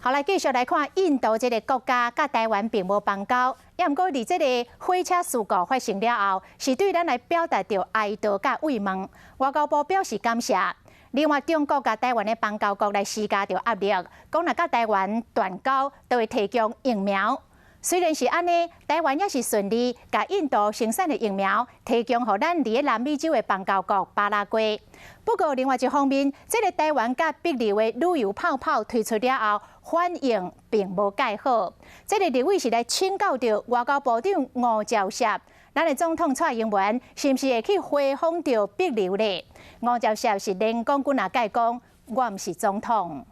好，來繼續來看印度這个國家，佮台灣並無邦交，也毋過佇這个火車事故發生了後，是對咱來表達著哀悼佮慰問。外交部表示感謝。另外，中國共台灣的邦交國來施加著壓力，講若佮台灣斷交，就會提供疫苗。雖然是按呢，台灣也是順利共印度生產的疫苗提供予咱佇咧南美洲的邦交國巴拉圭。不過，另外一方面，這个台灣佮帛琉的旅遊泡泡推出了後，反應並無蓋好。這个立委是來請教著外交部長吳釗燮，咱的總統蔡英文是毋是會去回訪著帛琉咧？吳釗燮是連講幾若擺講，我毋是總統。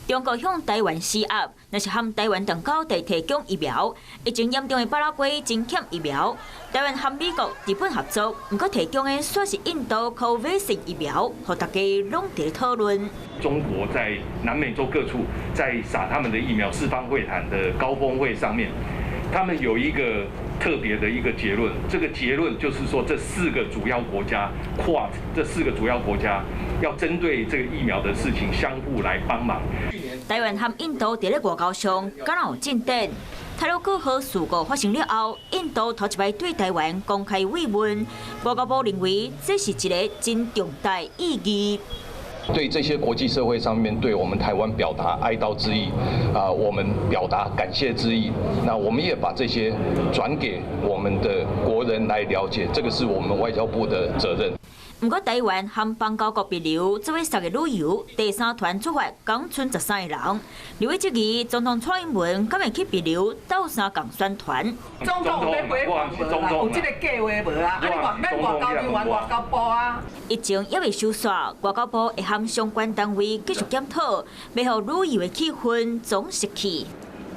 中國向台灣施壓，若是和台灣斷交，就提供疫苗。疫情嚴重的巴拉圭真欠疫苗，台灣和美國、日本合作，毋過提供的煞是印度 Covaxin 疫苗，予大家攏佇咧討論。中國在南美洲各處在撒他們的疫苗，四方會談的高峰會上面，他們有一個特別的一個結論，這個結論就是說，這四個主要國家 Quad 這四個主要國家要針對這個疫苗的事情相互來幫忙。台灣和印度佇咧外交上敢若有進展。太魯閣號事故發生了後，印度頭一擺對台灣公開慰問，外交部認為這是一个真重大意義。對這些國際社會上面對我們台灣表達哀悼之意，啊，我們表達感謝之意。那我們也把這些轉給我們的國人來了解，這個是我們外交部的責任。毋過台灣和邦交國帛琉做伙縑的旅遊第三團出發，共賰13个人。立委質疑總統蔡英文敢會去帛琉鬥相共宣傳？總統欲回訪無啦？有這个計劃無啊？啊，你外免外交人員、外交部啊？疫情猶未收煞，外交部會和相關單位繼續檢討，欲予旅遊的氣氛總失去。